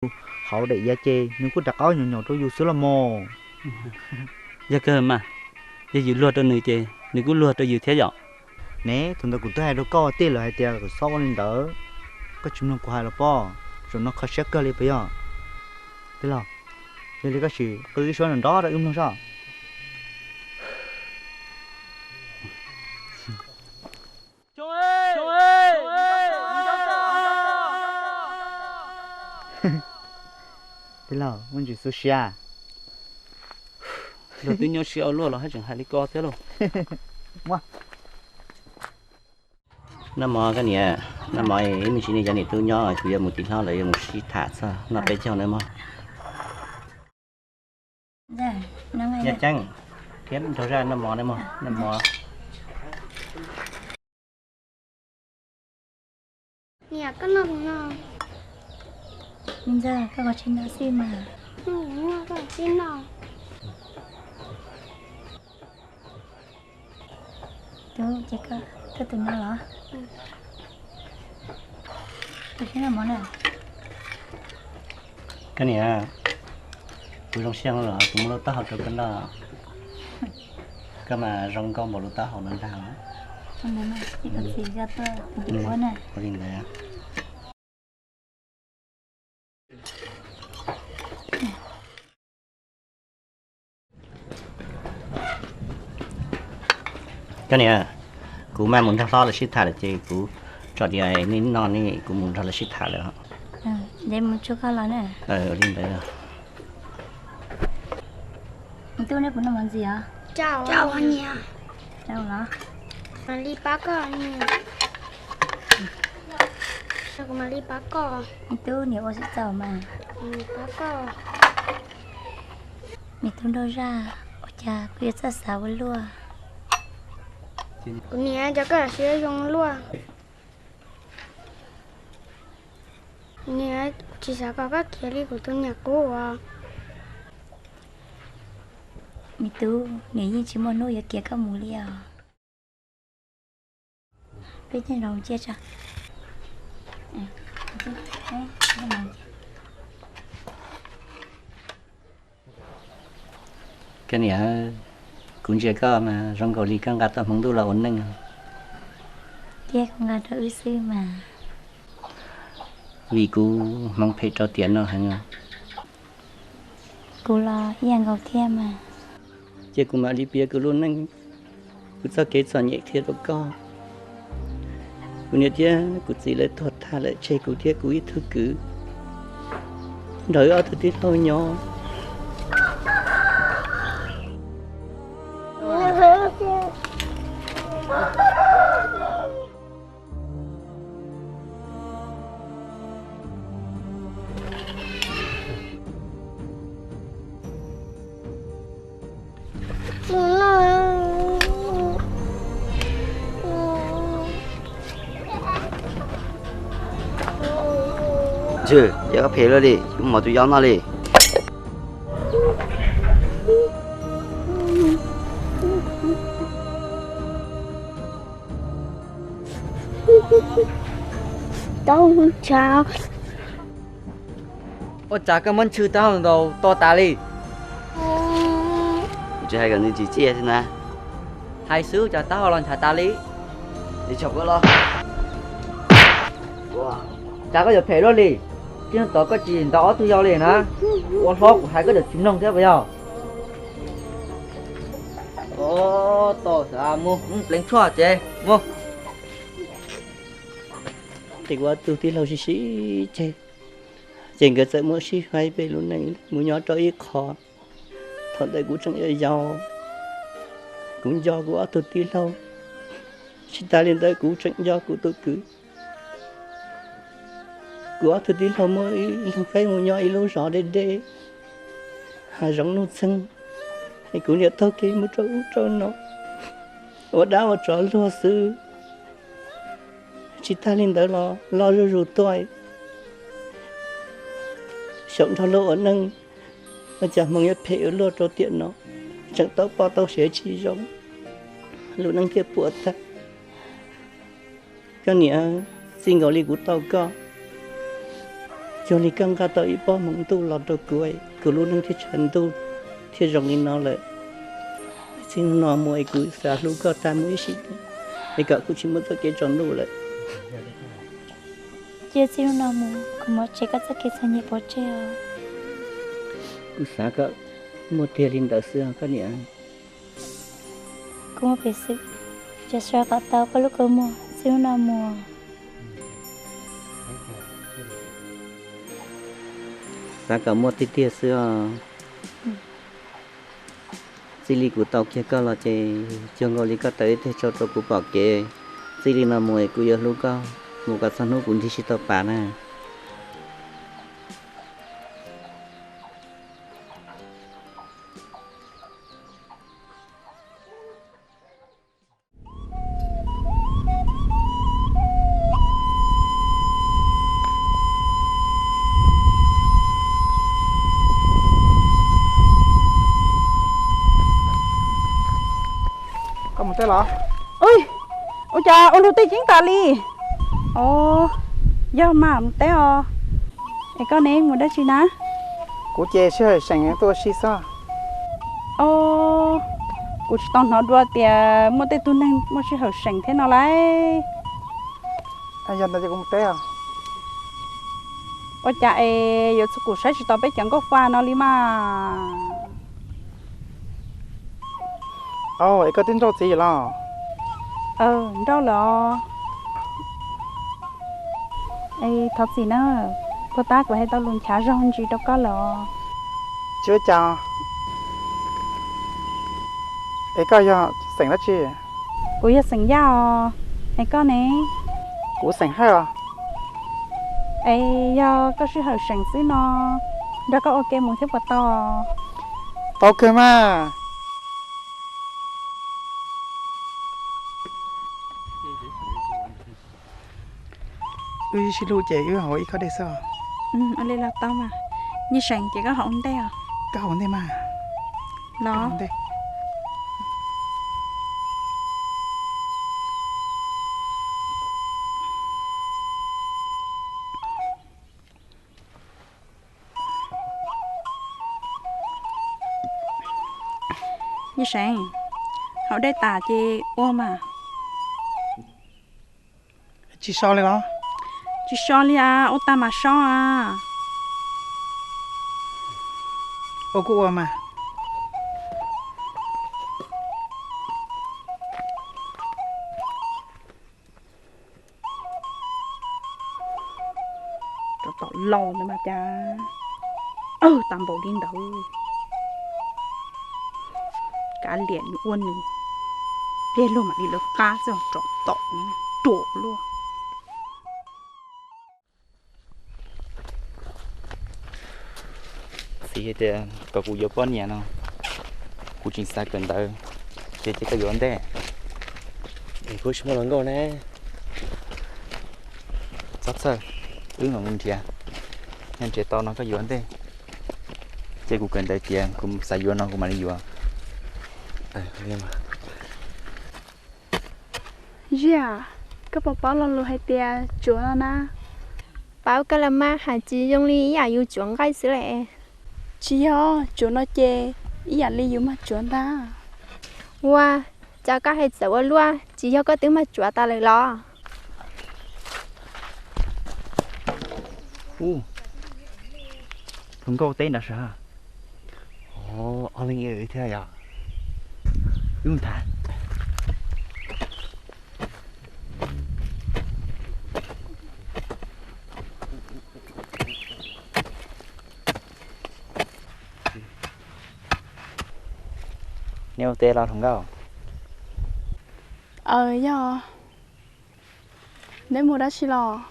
hauv daim iav ces nws kuj rov qab nyaum nyaum rau yus xwb los mas. Yog kawg mas, yog yus luag rau nws ces nws kuj luag rau yus thiab yom. Ne, thaum ntawd kuv twb hais rau koj tej lawm hais tias kom txhob ua li ntawd, koj tsis mloog kuv hais los pob? Zaum no kho siab kawg li puas yog? Tij laug, yog li koj sim qw ib suab nrov nrov rau wb mloog soj. Tij laug, muaj ntsis xub siab. Luag twb nyuaj siab ua luaj los haj tseem hais li ko thiab lauj. Noj mov koj niam, noj mov ib me ntsis ne, cov niam tub nyob kuv yuav mus tim hlob lawv yuav mus sib tham txog noj peb caug na mog. Yaj Ceeb, thiab nrog zaj noj mov na mog, noj mov. Niam, koj noj no. Me ntxawg, koj kav tsij noj xwb mas. Noj, koj kav tsij noj. Tub, ces koj tuaj tus no los? Tus siab noj mov na. Koj niam, kuv zoo siab los kuv muab lub taub hau rau koj noj. Koj mas zoo nkauj npaum lub taub hau no ntag. Ua li ntawd. Koj niam, kuv mam mus nrog hlob lawv sib tham lawm ces kuv tso tias nej noj ne, kuv mus nrog lawv sib tham lawm. Ua li ntawd. Tub, neb puas noj mov ntxiv os? Tau los? Mam li pab koj. Kuv mam li pab koj. Tub, niam ua xwb txaus mas. Pab koj. Me tub nraug zaj, ua cas kuv yuav txawj xav ua luaj. Kuv niam, cas koj siab zoo luaj. Niam, tsis xav kom koj khiav li kuv tus niam qub os. Me tub, niam yeej tsis muaj hnub yuav khiav koj mus li os. Peb tej zoo cia tso. Koj niam, kuv ntsia koj mas zoo nkaus li koj nqa tau hmoov ntuj los ua neej. Thiab kuv nqa rau wb xwb mas. Vim kuv hmoov phem rau tiam no heev. Kuv los ib yam nkaus thiab mas. Ces kuv mam li piav kuv lub neej, kuv txoj kev txom nyem qhia rau koj. Kuv niam thiab kuv txiv lawv tuag tag lawm tseg kuv thiab kuv ib tug kwv nrog wb ob tug tij laug nyob. Ntswg, yog koj phem luaj li, kuv muab tus yob noj li. Ua cas koj muab ntshw taub hau ntaus to tas li? Tsis hais kom nws tsis txiaj xwb na. Hais xwb cas taub hau los ntshav tas li. Cas koj yuav phem luaj li? Tib hnub tod koj tsis ntaus ob tug yau li na. Ua hlob kuv hais koj tseem tsis mloog thiab puas yog? Tos mus pleev tshuaj ces mus. Ces kuv ob tug tij laug sib sib ceg, ces nkawd txawm muab sib faib peb lub neej mus nyob rau ib qho. Thaum ntawd kuv tseem yau yau, kuv nco kuv ob tug tij laug. Tsis tas li ntawd kuv tseem nco kuv tus kwv. Kuv ob tug tij laug muaj ib leeg faib mus nyob ib lub zos deb deb, hav zoov nuj txeeg, es kuv niam taug kev mus rau ub rau no ua dab ua tsov luag xwb. Tsis tas li ntawd los loj zuj zus tuaj, xyaum nrog luag ua neej, ua cas hmoov yuav phem ua luaj rau tiam no, tseem tau poj tau sev tsis zoo, lub neej thiaj puas tag. Koj niam, txij nkaus li kuv tau koj, Yog li koj nqa tau ib pob hmoov ntuj los rau kuv, kuv lub neej thiaj tshav ntuj thiaj zoo li no lawm. Txij hnub no mus es kuv xav hlub koj tag mus ib sim, es kom kuv tsis muaj txoj kev tsaus ntuj lawm. Cia txij hnub no mus kuv muab tsev koj txoj kev txom nyem pov tseg os. Kuv xav kom muaj tiag li ntawd xwb os koj niam. Kuv muaj peev xwm, cia sawv kom tau koj lub kua muag txij hnub no mus. Xav kom muaj tiag tiag xwb os. Txij li kuv tau kiag koj los ces cuag nkaus li koj tawm ib teg tsau rau kuv pom kev. Txij li no mus es kuv yuav hlub koj mus kom txog hnub kuv nrig tsis tau pas na. Koj mus teb los? Ui, ua cas ua luag tej ceeb tas li? Os, yog mas mus teb os. Es koj ne, mus dab tsi na? Kuv ces sij hawm seem tuaj ua si xwb. Os, kuv tsis tau hnov dua tias muaj tej tug neeg muaj sij hawm seem thiab no lauj. Yog ntawd ces kuv mus teb os. Ua cas es yuav txog kuv saib tsis tau peb cov nkauj fa no li mas? Es koj twb nrauj txiv los? Nrauj lawm os. Thov txim na, puag ta kuv hais tau lus nchav zog ntsis rau koj lawm os. Tsis ua cas. Es koj yog xeem dab tsi? Kuv yog xeem Yaj os. Es koj ne? Kuv xeem Hawj os. Es yog koj sij hawm seem xwb no, nrog koj ua ke mus thiab puas tau? Tau kawg mas. Wb sib hlub ces wb haus ib khob dej xwb. Ua li los tau mas. Nyiaj Seem ces koj haus ntej os. Koj haus ntej mas. Los. Nyiaj Seem, haus dej tas ces ua mas. Tsis so li los? Tsis so li as, ua tag mas so as. Ua kuj ua mas. Rau tom laus ntawd mas cas tag npaum li ntawd. Kav liam nws ua nws, pliag luag mam li lawv qab xwb, rau tom ruam luaj. Txiv tias kom kuv yuav poj niam no, kuv tseem xav kawm ntawv, ces cia koj yuav ntej. Es kuv tsis muaj hluas nkauj ne. Txhob txhawj, wb mam mus nrhiav. Yog nrhiav tau no koj yuav ntej, ces kuv kawm ntawv tiav, kuv xav yuav no kuv mam li yuav. Ziaj, koj puas paub lo lus hais tias tsuav no na? Paub, koj los mas hais tsis zoo li ib yam yus tsuav nqaij xwb lawm. Tsis yog, tsuav no ces ib yam li yus mag tsuav ntag. Ua, cas koj hais txawv ua luaj, tsis yog koj twb mag tsuav tas lawm los? Hluas nkauj teb nrad sav. Ob leeg thiab yog. Wb mus tham. Neb ua teb los hluas nkauj? Aws, yog. Neb mus dab tsi los?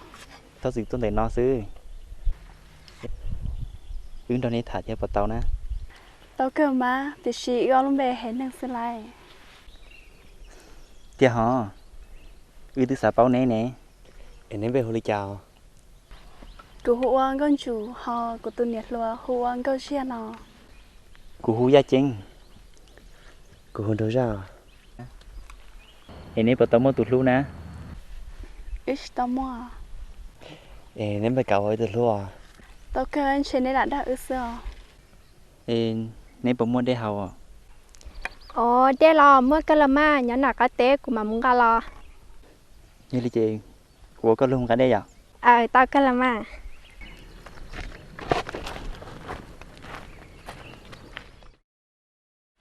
Thov txim tuaj ntawm no xwb. Wb nrog neb tham thiab puas tau na? Tau kawg mas, tiam sis wb ob lub npe haiv neeg xwb lauj. Tiag hov, wb twb xav paub neb ne. Es neb npe hu li cas? Kuv hu ua Nkauj Ntsum, ho kuv tus niam hluas hu ua Nkauj Ziaj no. Kuv hu Yaj Ceeb. Kuv hu Nraug Zaj. Es neb puas tau muaj tus hlub na? Wb tsis tau muaj. Es neb npaj kav ua ib tug hlub os? Tau kawg, ntshe neb lam dag wb xwb os. Es neb puas muaj dej haus os? Ov, dej los muaj kawg los mas, nyob nram qab teb kuv mam mus nqa los. Yog li ces kuv ua koj lug nqa dej yom? Aw, tau kawg los mas.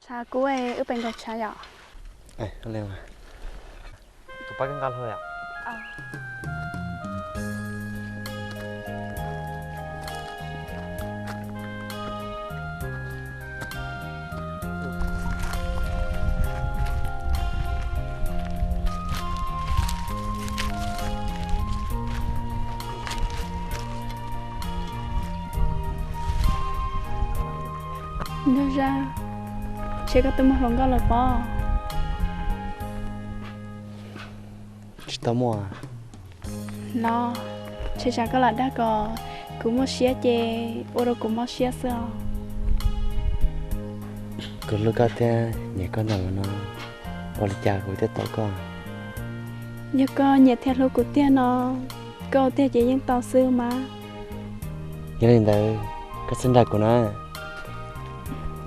Tshav kub, wb pem nkaum tshav yom? Kuv pab koj nqa los yom? Nraug Zaj, ntshe koj twb muaj hluas nkauj lawm pob? Tsis tau muaj. Los, ntshe tsam koj lam dag kom kuv muaj siab ces ua rau kuv mob siab xwb os. Kuv hlub koj thiab nyiam koj npaum no, ua li cas kuv thiaj tau koj? Yog koj nyiam thiab hlub kuv tiag no, koj ua tiag ces yeej tau xwb mas. Yog li ntawd koj txhob nrag kuv na.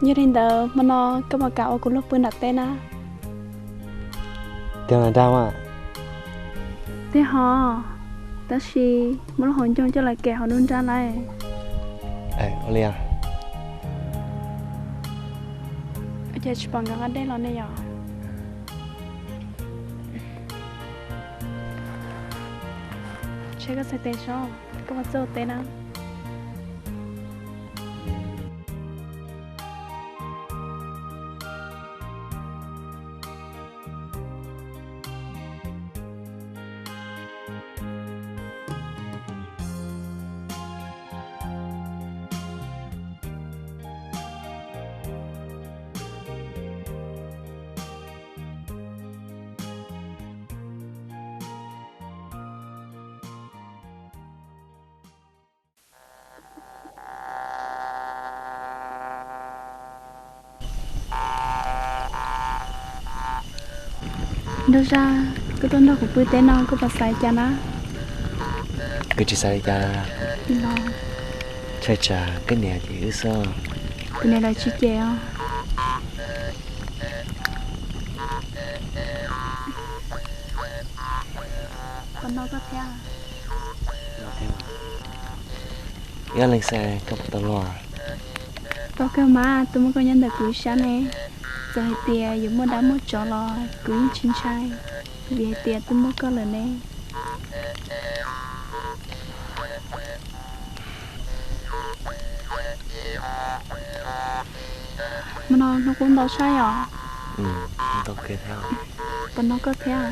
Yog li ntawd hmo no koj puas kam ua kuv luag pw nram teb na? Tiag los dag mas. Tiag hos, tab sis muab lub hauv ncoo coj los kem hauv nruab nrab lauj. Ua li os. Ua cas tsis pom nkawd nqa dej los ne yom? Ntshe koj txhais tes sob, koj puas txawj ua teb na? Nraug Zaj, koj tuaj nrog kuv pw teb no koj puas xav li cas na? Kuv tsis xav li cas. Ntshai tsam koj niam cem wb xwb. Kuv niam lawv tsis cem os. Puas no koj thiab? Ib leeg xwb koj puas tau luag? Tau kawg mas, twb muaj koj nyob ntawm kuv ib sab ne. Txawm hais tias yuav muaj dab muaj tsov los kuv yeej tsis ntshai, vim hais tias twb muaj koj lawm ne. Hmo no hnub qub ntau tshaj yom? Puas no koj thiab?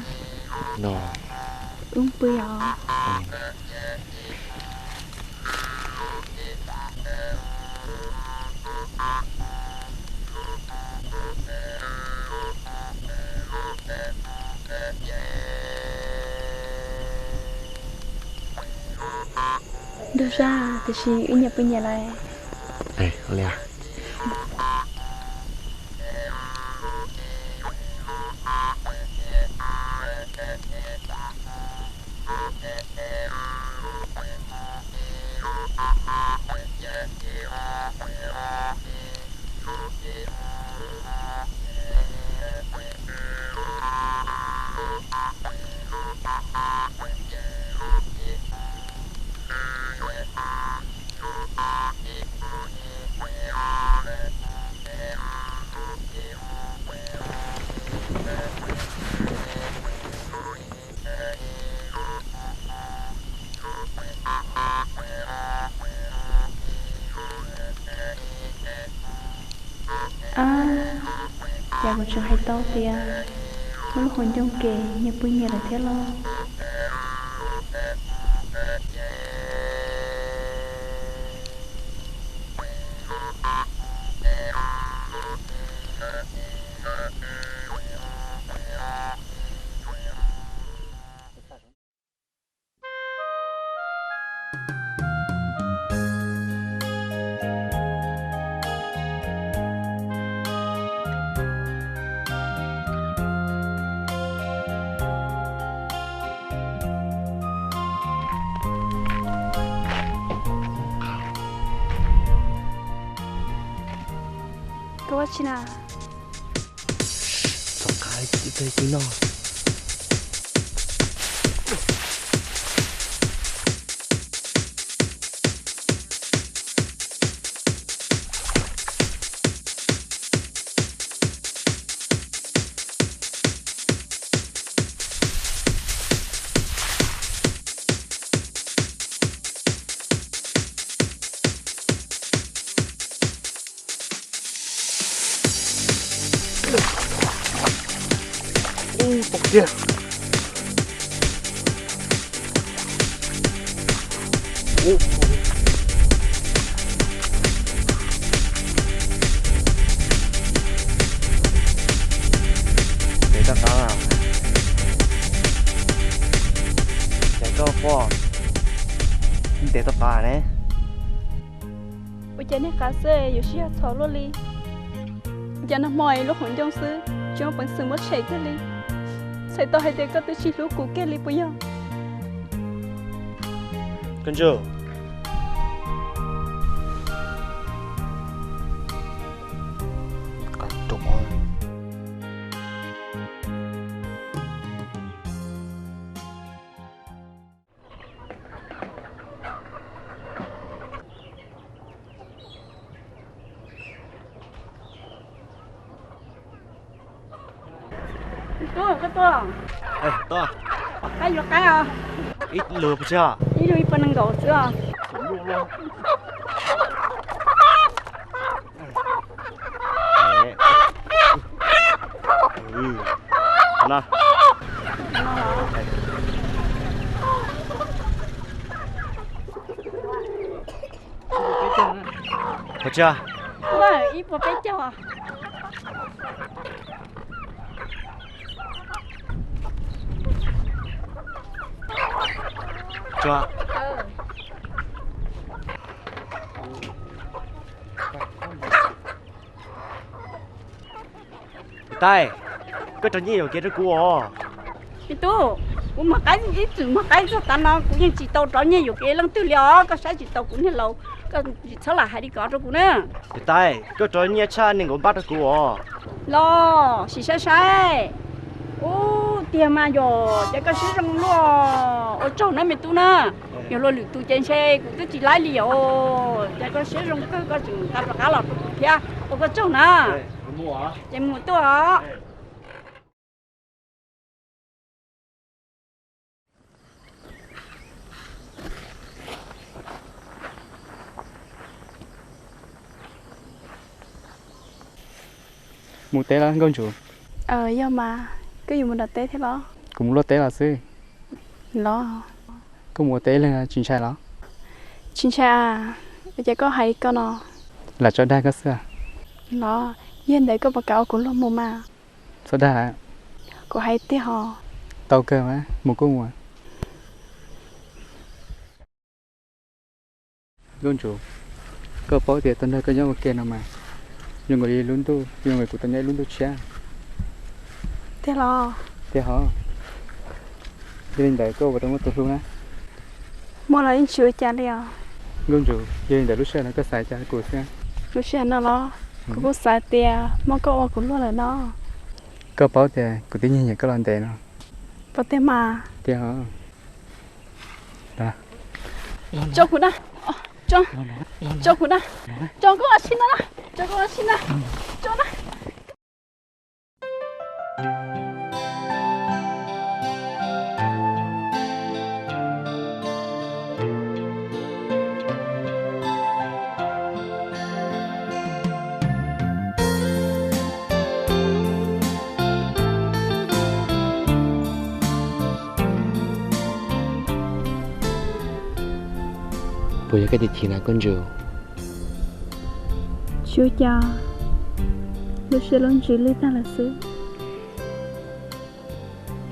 Wb pw yom? Nraug Zaj, tiam sis wb nyias pw nyias lawm. Ab, cas kuv tseem hais tau tias muab lub hauv ncoo kem nyias pw nyias lawm thiab los? Koj ua tsi na? Txog qab ib teg twg no. Ub, pom kiag. Ub. Ntev tau qab. Cas koj quaj, ntev tau qab ne? Ua cas niag qav xwb yuav sib yog txhom luaj li? Ua cas nag hmo lub qhov ncoo xwb tsis muaj peev xwm muab tshem kiag li? Txhais tau hais tias koj twb tsis hlub kuv kiag li puas yog? Koj ntsuag. Tub, koj tuaj. Tuaj. Qaib yuav qaib os. Ib lus pes tsawg? Ib lus ib puas nees nkaum xwb os. Qhov tsia? Ib puas peb caug. Tsuag. Tais, koj rau nyiaj yuam kev rau kuv os. Me tub, kuv muag qaib ib txwm muag qaib txog tav no kuv yeej tsis tau rov nyiaj yuam kev leej twg li os, koj saib tsis taus kuv niag laus, koj tsis txhob lam hais li ko rau kuv na. Tais, koj rov nyiaj tshaj nees nkaum npab rau kuv os. Los sim saib saib. Ub, tiag mas yog, ces koj siab zoo luaj. Ua tsaug na me tub na. Yog luag lwm tus ces ntshe kuv twb tsis laib li os. Ces koj siab zoo kawg koj tseem tau rov qab los rau kuv thiab. Ua koj tsaug na. Ces mus tuaj os. Mus teb los nkauj ntsum? Yog mas, koj yuav mus nram teb thiab los? Kuv mus luaj teb los xwb. Los? Koj mus ua teb ib leeg tsis ntshai los? Tsis ntshai a, ua cas koj hais li ko no? Lam tso dag koj xwb. Los, yog ntawd koj puas kam ua kuv luag mus mas? Txhob dag. Kuv hais tiag hos. Tau kawg mas, mus kuj mus. Nkauj ntsum, koj paub tias tau nrog koj nyob ua ke no mas, zoo nkaus li lub ntuj, zoo nkaus kuv tau nyob ib lub ntuj tshiab. Tiag los? Tiag hos. Yog li ntawd koj puas tau muaj tus hlub na? Muaj los yeej tsis ua cas li os. Nkauj ntsum, yog li ntawd lub sij hawm no koj xav cas kuv xwb? Lub sij hawm no los, kuv kuj xav tias muab koj ua kuv luag lawm no. Koj paub tias kuv twb nyiag nyiam koj los ntev no. Puas tiag mas? Tiag hos. Tso kuv na. Tso, tso kuv na. Tso koj ua si na. Tso koj ua si na. Tso na. Puas yog koj chim chim na Nkauj Ntsum? Tsis ua cas, lub siab lub ntsws lig tag lawm xwb.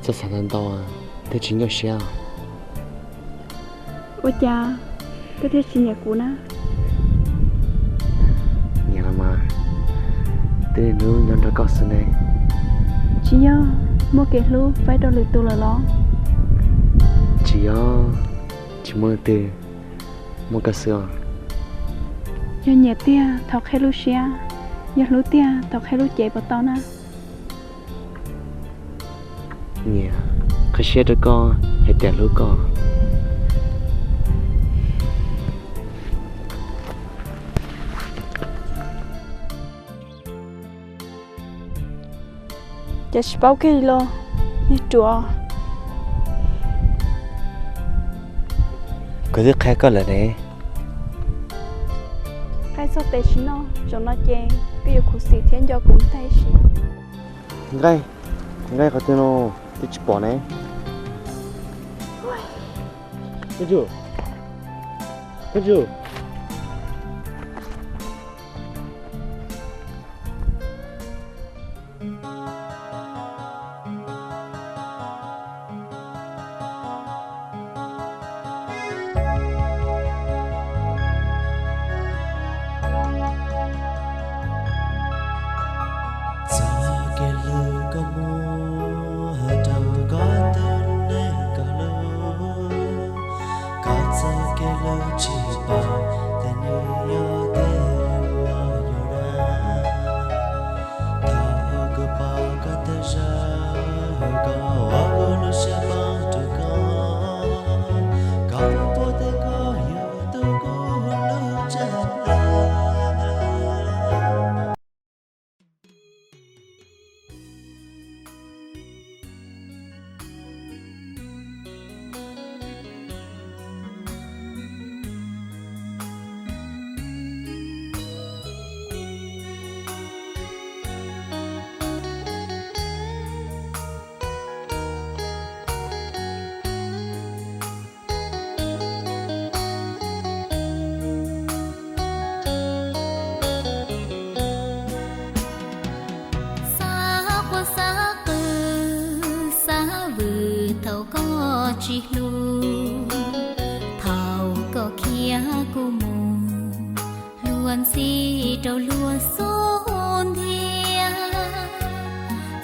Txhob xav ntau ntau, thiaj tsis nyuaj siab. Ua cas koj thiaj tsis nyiam kuv na? Nyiam los mas, twb niaj hnub nyob nrog koj xwb ne. Tsis yog muaj kev hlub faib rau lwm tus lawm los? Tsis yog, tsis muaj leej twg, muaj koj xwb os. Yog nyiam tiag thov qhia lub siab, Yog hlub tiag tau qhib lub cev puas tau na? Niam, qhib siab rau koj hais tias hlub koj. Cas tsis paub kiag li los, niag ruam. Kuv twb qhia koj lawm ne. Qaij txog tes tsis noj, zaum no ces koj yuav khuv xim thiab nco kuv ntag sis. Nqaij, nqaij qhov twg no twb tsis pom ne. Txoj kev hlub koj muab rau koj tus neeg kawg lub, koj txoj kev hlub tsis pom tes nws yog tej uas yuav dab. Thaum kuv pom koj twb zaj, koj ua kuv lub siab poob rau koj, koj puas paub tias koj yog tus kuv hlub tshaj plaws. Xav quaj xav qw xav vwm thaum koj tsis hlub, thaum koj khiav kuv mus, luag ntxhi rau luag xub ntiag.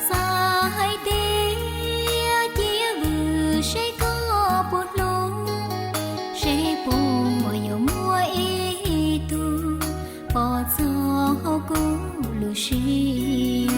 Xav hais tias cia vwm seb koj puas hlub, seb puas yuav muaj ib tug pom txog hauv kuv lub siab.